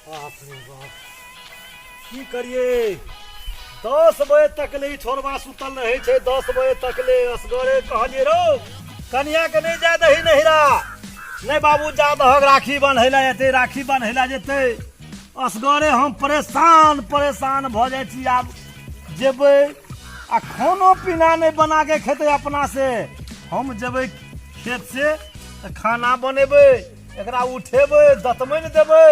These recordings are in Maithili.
बाप रे बाप, की करिए? 10 बजे तक ले ई छोड़बा सुतल रहै छै। 10 बजे तक ले असगरे। कहलिए, रौ, कनिया के नहि जाय दही नहिरा। नहि बाबू, जा दहक, राखी बन्है लए जेतै, राखी बन्है लए जेतै। असगरे हम परेशान परेशान भऽ जाइ छी। आब जेबै आ खानो पीना नहि बना के खेतै अपना से। हम जेबै खेत से तऽ खाना बनेबै, एकरा उठेबै, दतमनि देबै,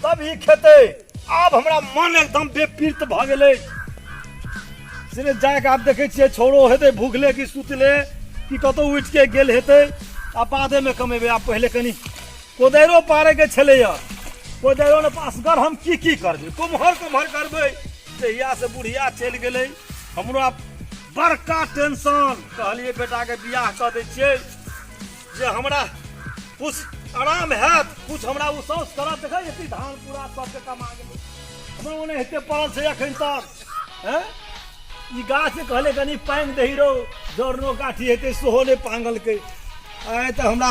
तब ही खेतै। आब हमरा मन एकदम बेपीड़ित भऽ गेलै। से जाके आब देखै छियै, छोड़ो हेतै भूखले कि सुतले कि कतहु उठि के गेल हेतै। आ बादेमे कमेबै, आब पहिले कनि कोदारिओ पारैके छलैए, कोदारिओ ने। असगर हम की की करबै? कुम्हर कुम्हर करबै? जहियासँ बुढ़िया चलि गेलै, हमरो आब बड़का टेंशन। कहलियै, बेटाके बियाह कऽ दै छियै जे हमरा कुछ आराम हैत, कुछ हमरा उसौस करत। देखै, एते धान पूरा सबके कमा गेलै, हमरो ओने हेते पड़ल छै एखन तक। हैं, ई गाछ कहले कनि पानि दही रौ, जरनो काठी हेतै, सेहो नहि पांगलकै। आइ तऽ हमरा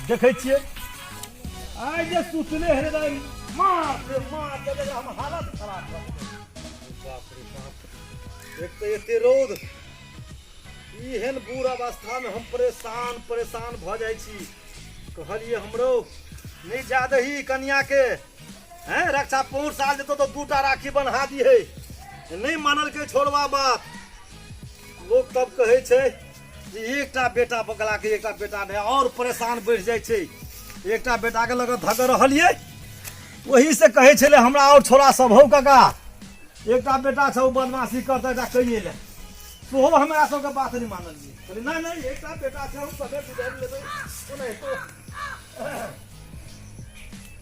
देखै छियै, आइ जे सुतले हेतै, मार रे मार देबै, हम हालत खराब भऽ गेलै। बाप रे बाप, एक तऽ एते रौद, एहन बुढ़ अवस्थामे हम परेशान परेशान भऽ जाइ छी। कहलियै, हमरो नहि जा दही कनियाके। हैं, रक्षा पौर साल जेतौ तऽ दूटा राखी बन्हा दिहे। नहि मानलकै छोड़वा बात। लोक तब कहै छै जे एकटा बेटा बगलाके एकटा बेटा नहि, आओर परेशान बढ़ि जाइ छै। एकटा बेटाके लऽ कऽ धक रहलियै, ओहीसँ कहै छलै हमरा, आओर छोड़ा सब हौ काका, एकटा बेटा छौ, बदमाशी करतै, एकटा कहिए ले। सेहो हमरा सबके बात नहि मानलियै। कहलियै, नहि नहि, एकटा बेटा छै, हम सबे गुजारि लेबै ओनाहितो।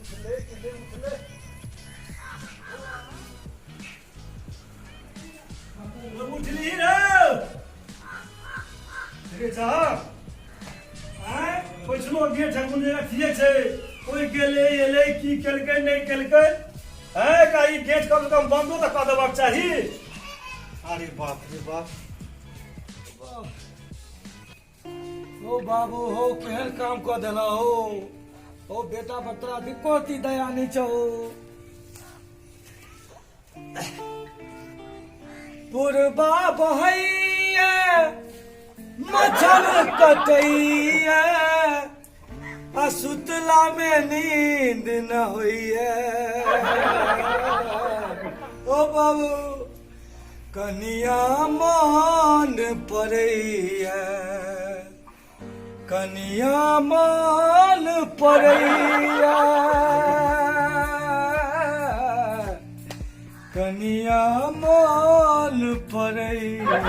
उठलै कि नहि उठलै? उठली रे? देखै छह आँय, पछिलो गेट कोन जगह अथिए छै, कोइ गेलै एलै, की केलकै नहि केलकै? हैं का, ई गेट कम से कम बंदो तऽ कऽ देबाक चाही। अरे बाप रे बाप! ओ बाबू हो, केहन काम कऽ देला हो! ओ बेटा बतरा कोती दया नहीं छौ। पुरबा बहैया, मच्छर कटैया, आ सुतला में नींद न होइया। ओ बाबू, कनिया मन पड़ैया, कनिया मान पड़ैया, कनिया मान पड़ैया।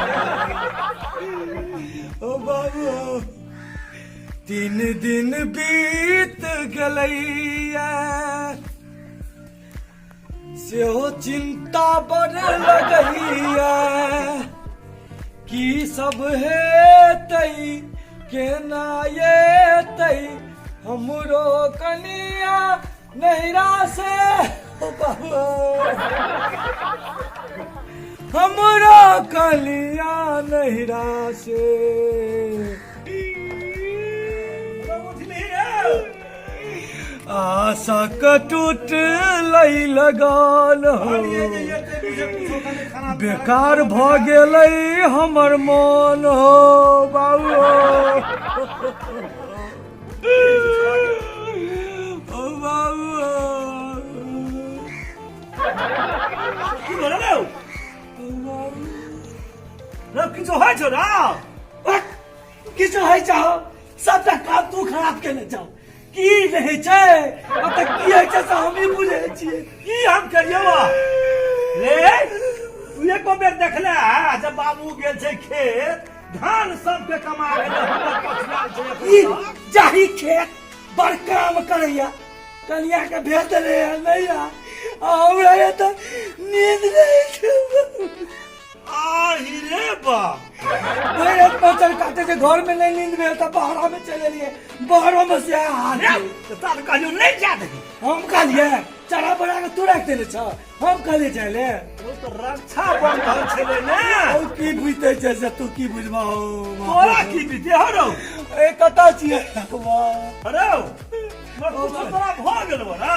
ओ बाबू, 3 दिन बीत गेलैया, सेहो चिंता बड़ लगैया। की सब हेतै, केना एतै हमरो कनिया नैहरा से? ओ बाबू, हमरो कनिया नैहरा से। आशा क टूटलै लगन हो, बेकार भऽ गेलै हमर मन हो बाबू। ओ बाबू। की भेलै रे? रे, किछो होइ छौ रे? किछु होइ छौ? सबटा काम तू खराब केने छौ। की रहै छै अब तऽ की होइ छै से हमही बुझै छियै। की हम करियौ रे? तू एको बेर देखले है, जब बाबू गेल छै खेत, धान सबके कमा गेलै, हमर पछुआल छै एखन ई तक? जाही खेत बड़ काम करैया, कनिया के भेज देले है नहीं आ, आ हमरा एतऽ नींद नहीं छै। आहि रे बा! भरि राति मच्छर काटे छै। घर में नहीं नींद भेल तऽ बहरा में चलि एलियै, बहरो में से हाल रे छै। तऽ तार कहलियौ नहि जा दही। हम कहलियै? चढ़ा बढ़ा के तू राखि देने छ, हम कहलियै जाय ले? ओ तऽ रक्षा बंधन छलै ने। ओ की बुझते छै से तू की बुझबा हो? तोरा की बीते हो रौ? ए, कतऽ छियै? रौ। मगर कुछो तोरा भऽ गेल बा ना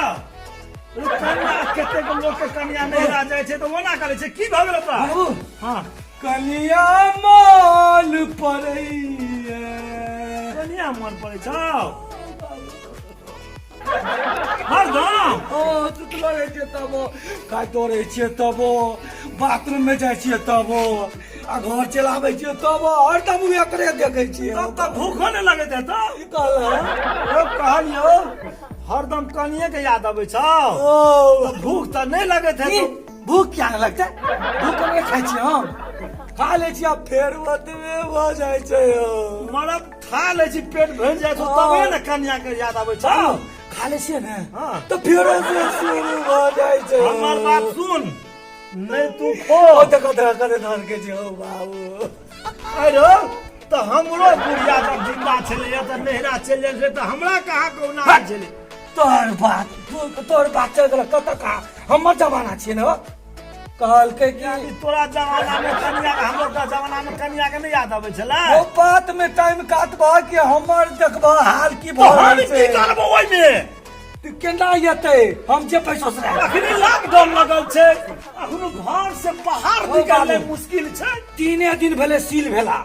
कन्या कतेक लोक के कन्या नहिरा जाइ छै तऽ ओना करै छै की भऽ गेल तोरा बाबू हँ कनिया माल पड़ैया कन्या मन पड़ै छौ हरदम ओ सुतलो रहै छियै तबो खाइतो रहै छियै तबो बाथरूम में जाइ छियै तबो आ घर चलाबै छियै तबो हरदम एकरे देखै छियै तब तऽ भूखो नहि लगैत हेतौ की कहलह ओ कहलियौ हरदम कनिए के याद अबै छौ ओ तऽ भूख तऽ नहि लगैत की हेतौ भूख क्या नहि लगतै भूख नहि खाइ छियै हम खा लै छियै आ फेर ओतबे भऽ जाइ छै यौ। मरब खा लै छी पेट भरि जाइ छौ तबे ने कनिया के याद अबै छौ हँ, खा लै छियै ने हँ। तऽ फेरो से शुरू भऽ जाइ छै हमर बात सुन नहि तू खो ओ देखो देखो कते धर के छै ओ बाबू अरे तऽ हमरो बुढ़िया जब जिंदा छलैया तऽ नैहरा चलि जाइ छलै तऽ हमरा कहाँ कहुना होइ छलै तोहर बात तोहर बात चल गेल कतऽ कहाँ हमर जमाना छियै ने हो। कहलकै कि ई तोरा जमाना में कनिया के हमरो के जमाना में कनिया के नहीं याद अबै छलै ओ बात में टाइम काटबह कि हमर देखबह हाल की तऽ भऽ हम रहल की छै करबो ओहिमे तू केना एतै हम जेबै ससुराल अखनी लॉकडाउन लगल छै अखनो घर से बाहर ओ निकलनाइ बाबू। मुश्किल छै तीने दिन भेलै सील भेला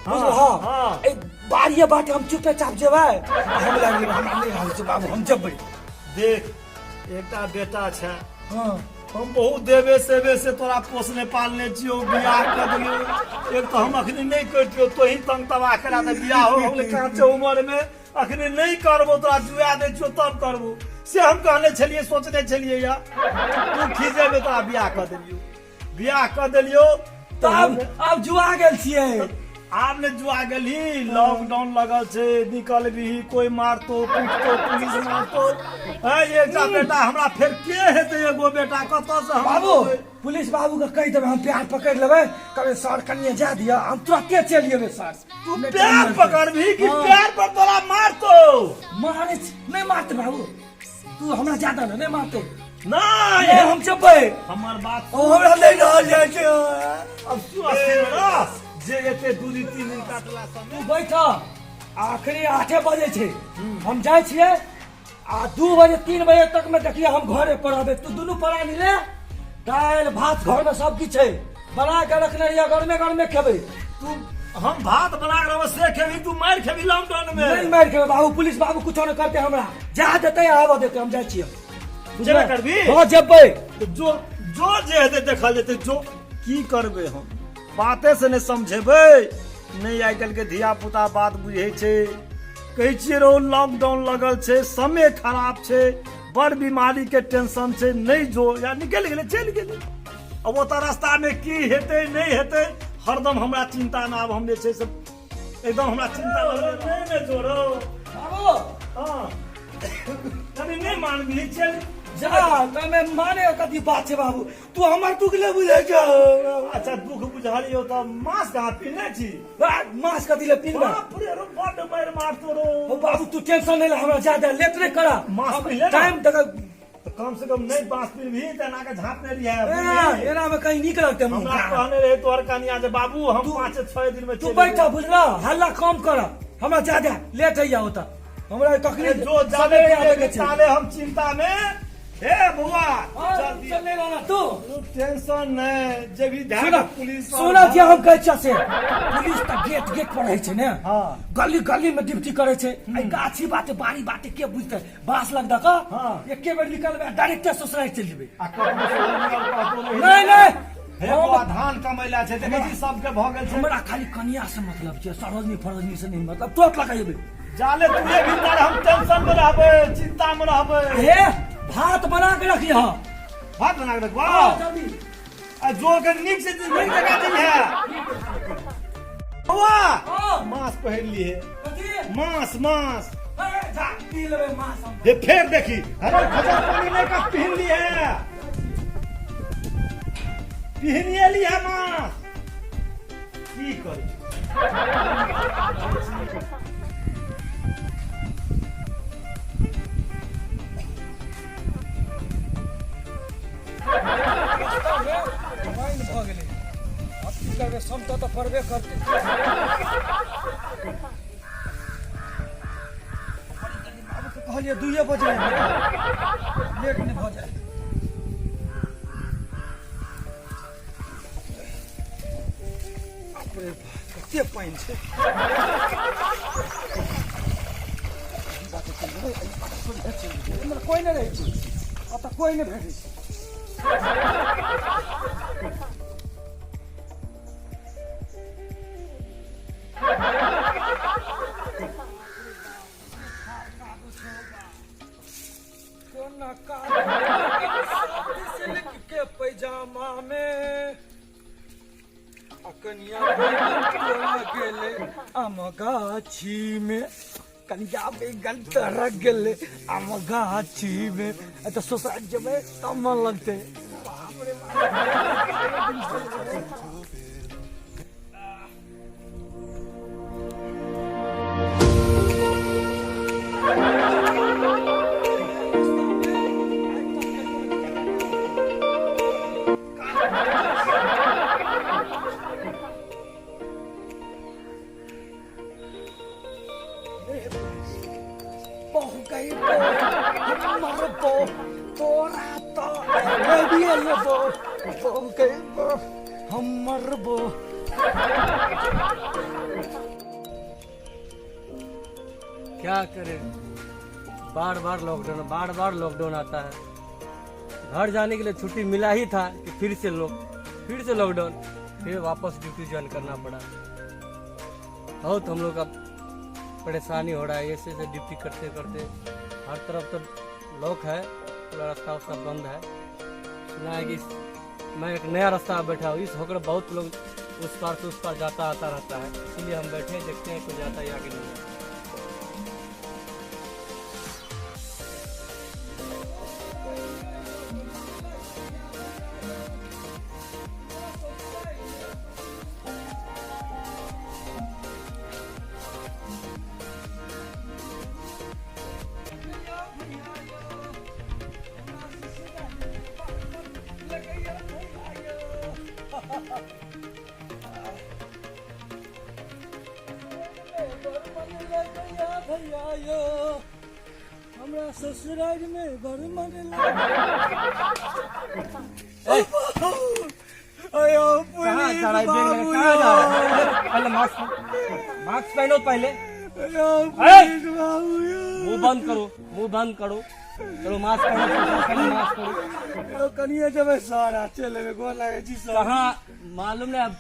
बुझलह हाँ। एहि बारिये बाटे हम चुपे चाप जेबै आ हम लागि जेबै हमरा नहि रहल छै बाबू हम जेबै देख एकटा बेटा छै हँ हम बहुत देवे सेवे से तोरा पोसने पालने छियौ बियाह कऽ देलियौ एक तऽ हम अखनी नहि करितियौ तोही तंग तबाह करा दे बियाह हो गेलै काँचे उमर में अखनी नहि करबो तोरा जुआ दै छियौ तब करबो से हम कहने छलियै सोचने छलियै या तू खींचेबे तोरा बियाह कऽ देलियौ बियाह कऽ देलियौ तऽ आब आब जुआ गेल छियै आब ने जुआ गेलही लॉकडाउन लगल छै निकलबिही कोई मारतो पीटतो पुलिस मारतो है एकटा बेटा हमरा फेर के हेतै एगो बेटा कतऽ से हम बाबू पुलिस बाबू के कहि देबै हम प्यार पकड़ि लेबै कहबै सर कनिए जा दिअ हम तुरते चलि एबै सर तू प्यार पकड़बिही कि प्यार पर तोरा मारतो मारे नहि मारतै बाबू तू हमरा ज्यादा ने नहि मारतै नहि ए, हम चुपै हमर बात ओ हमरा नहि रहल जाइ छै अब तू अस्थिर रह जे एते 2 दिन 3 दिन काटला समय तू बैठ आखिरी 8 बजे छै हम जाइ छियै आ 2 बजे 3 बजे तक में देखिए हम घरे पर रहबै तू दुनू प्राणी ले दालि भात घर में सब किछु छै बना के रखने रहिए गरमे गरमे खेबै तू हम भात बना के रहबो से खेबी तू मार खेबी लॉकडाउन में नहीं मारि खेबै बाबू पुलिस बाबू कुछो नहि करते हमरा जा देतै आबऽ देतै हम जाइ छियै जेबे करबी? हँ जेबै तो जो जो जे हेतै देखल जेतै जो की करबै हम बाते से नहि समझेबै नहि आइ काल्हिके धिया पुता बात बुझै छै कहै छियै रौ लॉकडाउन लगल छै समय खराब छै बड़ बीमारीके टेंशन छै नहि जो या निकलि गेलै चलि गेलै अब ओतऽ रास्तामे की हेतै नहि हेतै हरदम हमरा चिन्तामे आब हम जे छै से एकदम हमरा चिन्ता लगलै नहि ने जोड़ो बाबू हँ कनि नहि मानबी चल जा तमे माने कथी बात छै बाबू तू हमर दुख ले बुझै छौ अच्छा दुख बुझलियौ तऽ मांस कहाँ पीने छी मांस कथी ले पीनबे बाप रे रो बड्ड मारि मारतो रो ओ बाबू तू टेंशन नहीं ले हमरा ज्यादा लेट नहीं करा मांस पी ले ना। टाइम तक तऽ कम से कम नहि बाँस पीबही तऽ एना के झाँपने रहिहे ए, एना में कहीं निकल लगते मुंह हमरा कहने रहे तोहर कनिया जे बाबू हम 5-6 दिन में तू चलि बैठ बुझला हल्ला कम कर हमरा ज्यादा लेट होइया होता हमरा कखनी अरे जो जाने सवेरे आबे के छै ताले हम चिंता में हे बउआ हाँ, जल्दी टेंशन नहीं लेना तू टेंशन नहीं जे भी ध्यान सुना पुलिस सुना जे हम कहै छियै से पुलिस तऽ गेट गेट पर रहै छै ने हाँ। गली गली में ड्यूटी करै छै एहि गाछी बाटे बाड़ी बाटे के बुझतै बाँस लग दऽ कऽ हाँ। एके बेर निकलबै डायरेक्टे ससुराल चलि जेबै आ ककरो से उमर कहतो नहीं नहि नहि हे हम- बउआ धान कमैला छै देखै छी सबके भऽ गेल छै हमरा खाली कनिया से मतलब छै सरोजनी फरोजनी से नहीं मतलब तुरंत लगा जेबै जाले तू एक भीतर हम टेंशन में रहबै चिंता में रहबै हे भात बना के रखिए हाँ भात बना के रखबा जल्दी आ जो के नीक से नीक जगह दी है बउआ हाँ। मांस पहिर लिए कथी मांस मांस ए, जा पी लेबै मांस हम हे फेर देखी अरे खजर पानी नहीं का पहन ली है पहनिए ली है मांस की करी पानि भऽ गेलै आब की करबै समतऽ तऽ पड़बे करतै बाबूके कहलियै 2 बजे लेट नहि भऽ जाय। बाप रे बाप, कते पानि छै। एहि बाटे चलि जेबै, एहि बाटे सोझे चलि जेबै। एम्हर कोइ नहि रहै छै, ओतऽ कोइ नहि भेटै छै। कोना सिल्क के पैजामा में आ कनिया बैगन तोड़ा गेले आम गाछी में, कनिया बैगन तोड़ा गेले आम गाछी में। तऽ ससुराल जेबै तब मन लगतै। बाप रे बाप। बहु गई बहु, मरबो तोरा तो रविए लेबो। बहु गई बहु, हम मरबो। क्या करें, बार बार लॉकडाउन, बार बार लॉकडाउन आता है। घर जाने के लिए छुट्टी मिला ही था कि फिर से लॉकडाउन, फिर वापस ड्यूटी ज्वाइन करना पड़ा। बहुत हम लोग का परेशानी हो रहा है। ऐसे ऐसे ड्यूटी करते करते हर तरफ तो लॉक है, पूरा रास्ता वास्ता बंद है। सुना है कि मैं एक नया रास्ता पर बैठा हूँ, इस होकर बहुत लोग उस पार से उस पार जाता आता रहता है, इसीलिए हम बैठे हैं, देखते हैं कोई जाता है या कि नहीं। भैया यो, हमरा ससुराल में बड़ मन। अयो कहाँ पुलिस जा रहा है? बैग बाबू लेकर कहाँ जा रहा है? यो। पहले मास्क, मास्क पहनो पहले। अयो अरे! पुलिस बाबू यो। मुंह बंद करो, मुंह बंद करो, चलो मास्क पहनो, पहले मास्क पहनो। यो कनिए जेबै सर, आ चलि एबै, गोर लागै छी सर। कहाँ मालूम नहीं, अब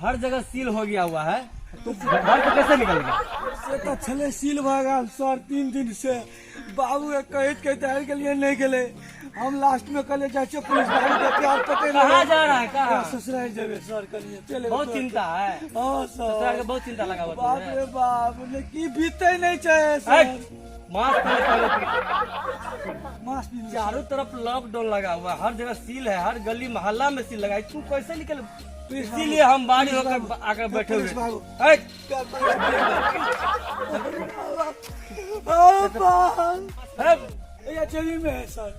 हर जगह सील हो गया हुआ है, तू घर से कैसे निकल गया? से तऽ छलै सील भऽ गेल सर 3 दिन से। बाबू के कहैत कहैत आबि गेलियै, नहि गेलै। हम लास्ट में कहलियै जाइ छियै पुलिस बाबू के प्यार पकड़ि लेबै। कहाँ जा रहा है? कहाँ? ससुराल जेबै सर, कनिए चलि एबै। बहुत चिंता है हँ ससुराल सर के, बहुत चिंता लगा हुआ बाप तुम्हें। रे बाप, ने की बीते नहीं छै सर। मास्क पहले पहले। मास्क पीन। चारों तरफ लॉकडाउन लगा हुआ है, हर जगह सील है, हर गली मोहल्ला में सील लगा है, तू कैसे निकल? इसीलिए हम बाहर होकर आकर बैठे हुए। पुलिस बाबू। ऐ, प्यार पकड़ि लेबै। ऐ, या जेबी में है सर।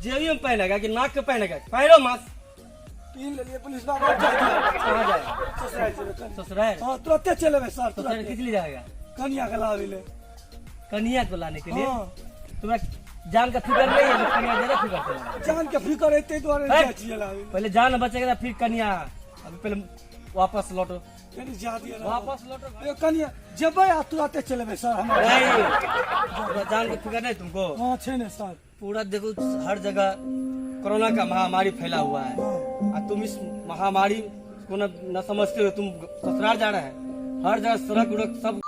जेबी में पहनेगा कि नाक के पहनेगा? पहनो मास्क। पीन लेलियै पुलिस बाबू, आब जाय दियौ। कहाँ जाएगा? ससुराल जेबै कनि। ससुराल? हँ, तुरते चलि एबै सर। ससुराल तुरते। किस लिए जाएगा? कनिया के लाबै ले। कन्या को लाने के लिए? हाँ। तुम्हें जान का फिक्र नहीं है तो कन्या ज्यादा फिक्र तुम्हारा। जान के फिकर है, ताहि दुआरे है? जाइ छियै लाबै ले। पहले जान बचेगा फिर कन्या। अभी पहले वापस लौटो। कनि जा दियौ ने। वापस लौटो। यौ कनिया जेबै आ तुरते चलि एबै सर हमरा। नहीं, तुम्हें जान के फिक्र नहीं तुमको? हँ छै ने सर। पूरा देखो, हर जगह कोरोना का महामारी फैला हुआ है हाँ। और तुम इस महामारी को न समझते हो तुम ससुराल जा रहे हैं। हर जगह सड़क उड़क सब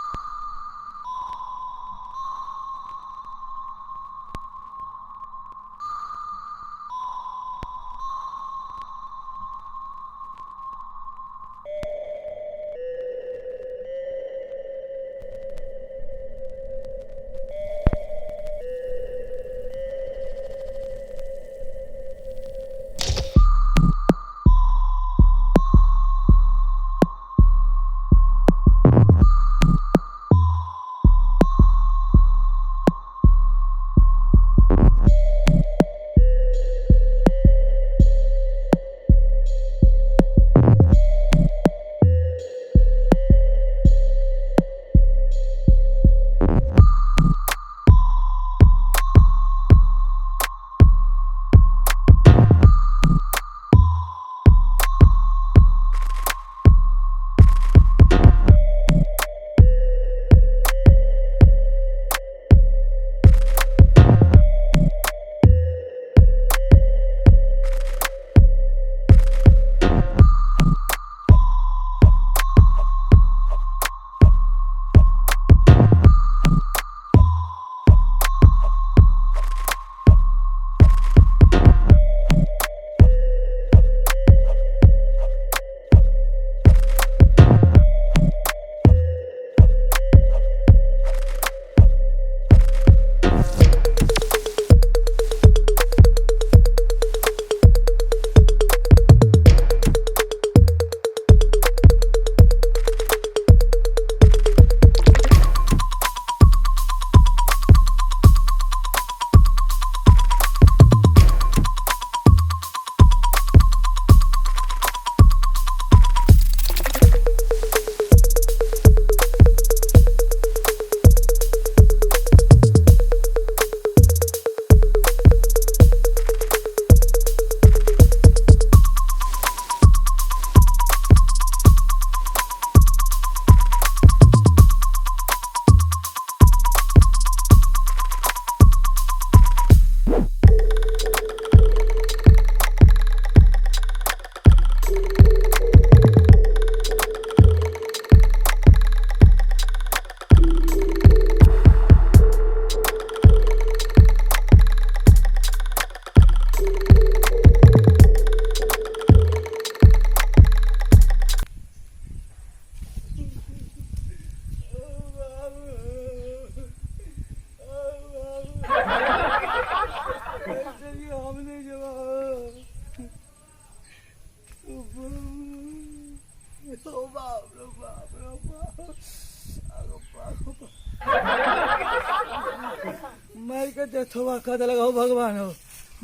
के देखवा कह देलक हो भगवान हो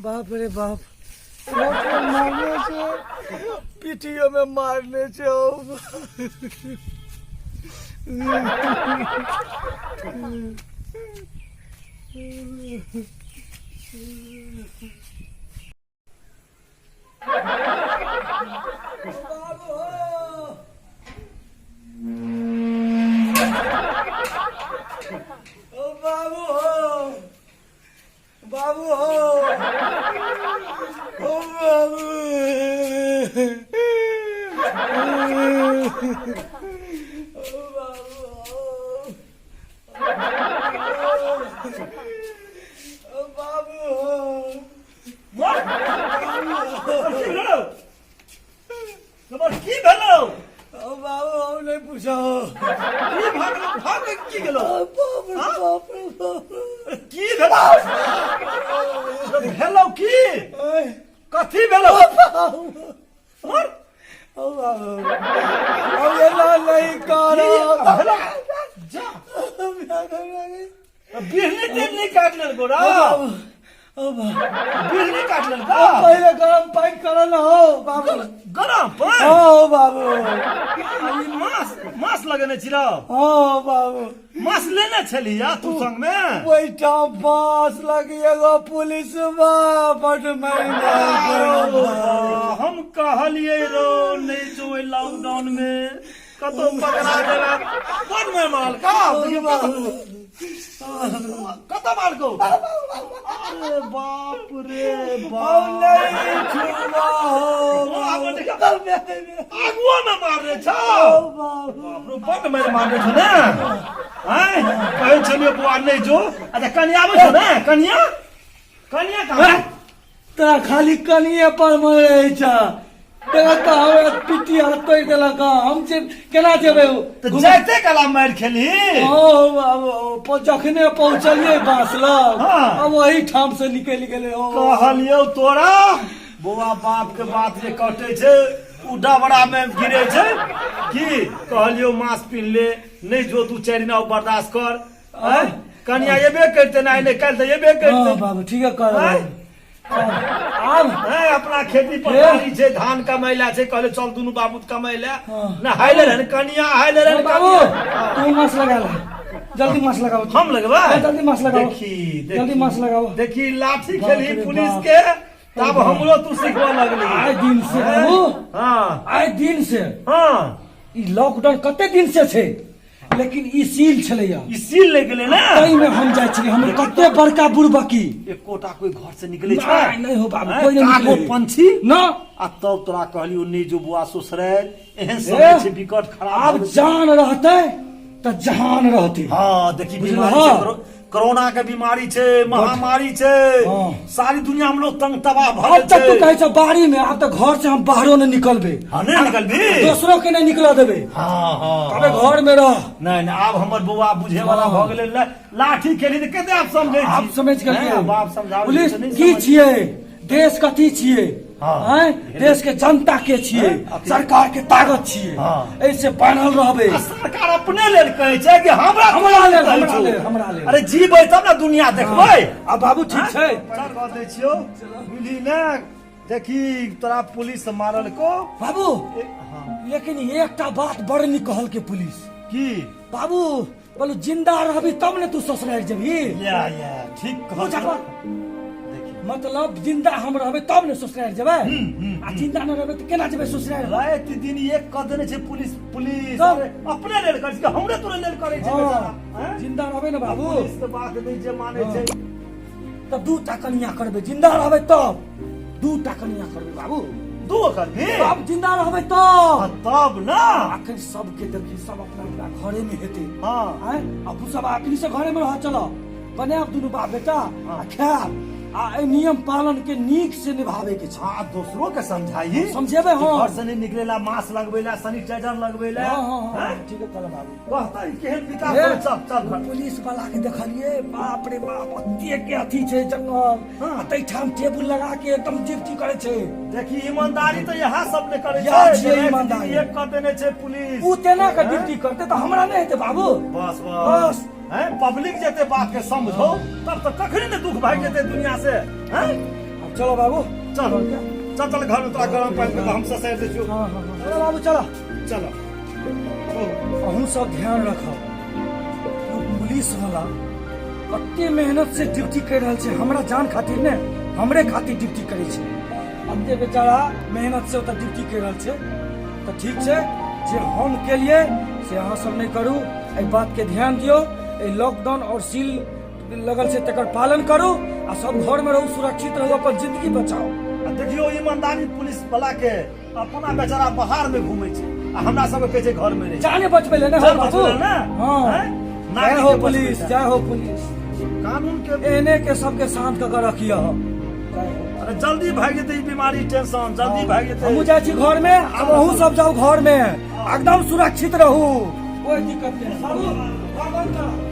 बाप रे बाप मारने छै पीठियो में मारने छै हो। बाबू हो। ओ बाबू हो बाबू हो ओ बाबू ओ बाबू हो ओ बाबू हो की भेलौ तोहर की भेलौ ओ बाबू हम नहीं पूछो की भागलो भाग की गेलो बाप रे बाप रे बाप रे। की भेलौ भेलौ की ओए, कथी भेलौ बाबू मर ओ बाबू हम एना नहीं करब भेलौ जा बिहनी तिहनी काट लेलको रा बाबू ओ बाबू बिहनी काट लेलको पहिले गरम पानि करल न हो बाबू गरम पानि हो बाबू आ ई मास मास लगेने छी रौ हो बाबू मास लेने छली या तू संग में ओहिठाम बाँस लगी एगो पुलिस बड मारि हम कहलिए रो नहीं जो लॉकडाउन में कतौ पकड़ा देला बड मार मारल का कतौ मारलकौ अरे बाप रे बाप नहीं छुआ हो आगुओ में मारने छौ बाप रे बड मार मारने छौ ने आँय कहै छलियौ बौआ नहि जो अच्छा कनिया आबै छौ ने कनिया कनिया कहाँ तोरा खाली कनिए पर मन रहै छ तोरा तऽ हमरा पिट्टी हाथ तोड़ि देलक हँ। हम जे केना जेबै ओ? तऽ जाइते कला मारि खेलही ओ बाबू जखने पहुँचलियै बाँस लग हाँ। अब ओही ठाम से निकलि गेलै ओ कहलियौ तोरा बौआ बाप के बात जे कटै छै उ डबरा में गिरे छै की कहलियौ मास्क पिन्ह ले नहि जो दू चारि दिना बर्दाश्त कर आँय कनिया एबे करते ना नहि काल्हि तऽ एबे हाँ करते बाबू ठीक है कर आँय? आब आँय अपना खेती पथारी छै धान कमैला छै कहले चल दुनू बाबू कमैला हाँ। ना हाइले रहन कनिया हाइले रहन बाबू कनिया। तू मास्क लगा ले जल्दी मास्क लगाओ हम लगबा हाँ, जल्दी मास्क लगाओ देखी देखी जल्दी मास्क लगाओ देखी लाठी बाप खेली रे पुलिस बाप। के तब हमरो तू सिखबऽ लगली आइ दिन से बाबू हाँ आइ दिन से हाँ ई लॉकडाउन कते दिन से छै लेकिन ई सील छलैया ई सील लागि गेलै ने ताहि में हम जाइ छलियै हम कते बड़का बुड़बकी एकोटा कोई घर से निकले छै नहि नहि हो बाबू आँय, कोई नहि कागो निकले पंछी ना आ तब तोरा कहलियौ नहि जो बुआ ससुराल एहन समय छै विकट खराब आब भऽ गेल छै। जान रहतै तऽ जहान रहतै हाँ देखी बुझलह? बीमारी छै कोरोना के बीमारी छै महामारी छै हाँ। सारी दुनिया में लोग तंग तबाह भऽ अब गेल तक तू छै कहै छ बाड़ी में आब तऽ घर से हम बाहरो नहि निकलबै हाँ नहि निकलबी दोसरो के नहि निकलऽ देबै हाँ हाँ अबे हाँ। घर में रह नहीं नहीं आब हमर बौआ बुझे वाला हाँ। भऽ गेलै लाठी खेली तऽ कते आब समझै छी आब समझ गेलियै हैं, बाप समझाबै पुलिस तऽ नहि की समझ- छियै देश कथी छियै हाँ। आँय देश के जनता के छियै हैं, सरकार के ताकत छियै हाँ। एहिसे बान्हल रहबै आ सरकार अपने लेल कहै छै कि हमरा हमरा लेल, कहै हमरा छौ। लेल, हमरा लेल। अरे जीबै तब ने दुनिया देखबै आ बाबू ठीक छै चल कह दै छियौ बुझली ने देखी तोरा पुलिस मारल को बाबू हाँ। लेकिन एकटा बात बड़ नीक कहलकै पुलिस की बाबू बोलू जिंदा रहबी तब ने तू ससुराल जेबही या या ठीक कहल बुझल? देखी मतलब जिंदा हम रहबै तब ने ससुराल जेबै आ जिंदा न रहबै तऽ केना जेबै ससुराल राति दिन एक कऽ देने छै पुलिस पुलिस तब? अरे, अपने लेल करै छै हमरे तोरे लेल करै छै बेचारा हँ, हैं? जिंदा रहबै ने बाबू पुलिस के बात नहि जे मानै छै तब दू टा कनिया करबै जिंदा रहबै तब दू टा कनिया करबै बाबू दू करबी तब जिंदा रहबै तब तब ना अखन सबके देखी सब अपना अपना घरे में हेतै हाँ आँय अब सब अखनी से घरे में रह चल बनायब दुनू बाप बेटा आ खायब आ एहि नियम पालन के नीक से निभावे के छै हाँ दोसरो के समझाई समझेबै कि हम। घर से नहीं निकलेला मास्क लगबेला सैनिटाइजर लगबेला हाँ हाँ हाँ हैं? ठीक है चल बाबू कहता ई केहन विकास हे, होय, चल चल घर पुलिस वाला के देखलिए बाप रे बाप अते के अथी छै जंगल हाँ। आ ताहि टेबुल लगा के एकदम ड्यूटी करे छै देखी ईमानदारी तऽ इएह सब ने करे इएह छै छियै जे ईमानदारी। एक कऽ देने छै पुलिस उ तेना के ड्यूटी करते तऽ हमरा नहि हेतै बाबू बस बस बस हैं पब्लिक जेते बात के समझो तब तऽ कखनी ने दुख भागि जेतै दुनिया से हैं आब चलो बाबू चल चल चल घर में तोरा गरम पानि के हम ससारि दै छियौ हाँ हाँ हाँ चलो बाबू चलो चल अहूँ सब ध्यान रखब पुलिस वाला कते मेहनत से ड्यूटी कर रहल छै हमरा जान खातिर ने हमरे खातिर ड्यूटी करै छै अते बेचारा मेहनत से ओतऽ ड्यूटी कर रहल छै तऽ ठीक छै जे हम केलिए से अहाँ सब नहि करू एहि बात के ध्यान दियौ एहि लॉकडाउन और सील लगल छै तकर पालन करू आ सब घर में रहू सुरक्षित रहू अपन जिंदगी बचाउ आ देखियौ ईमानदारी पुलिस वाला के अपना बेचारा बाहर में घूमै छै आ हमरा सबके कहै छै घर में रही जाने बचबै ले ने जान बाबू बचबै ले ने? हाँ हैं? जय नागरिक हो के बचबै पुलिस ले। जय हो पुलिस कानून के एहने के सबके शांत कऽ के रखिए अरे जल्दी भागि जेतै ई बीमारी टेंशन जल्दी भागि जेतै हमहूँ जाइ छी घर में आब अहूँ सब जाउ घर में एकदम सुरक्षित रहू कोई दिक्कत नहीं बाबू घर बंद करो।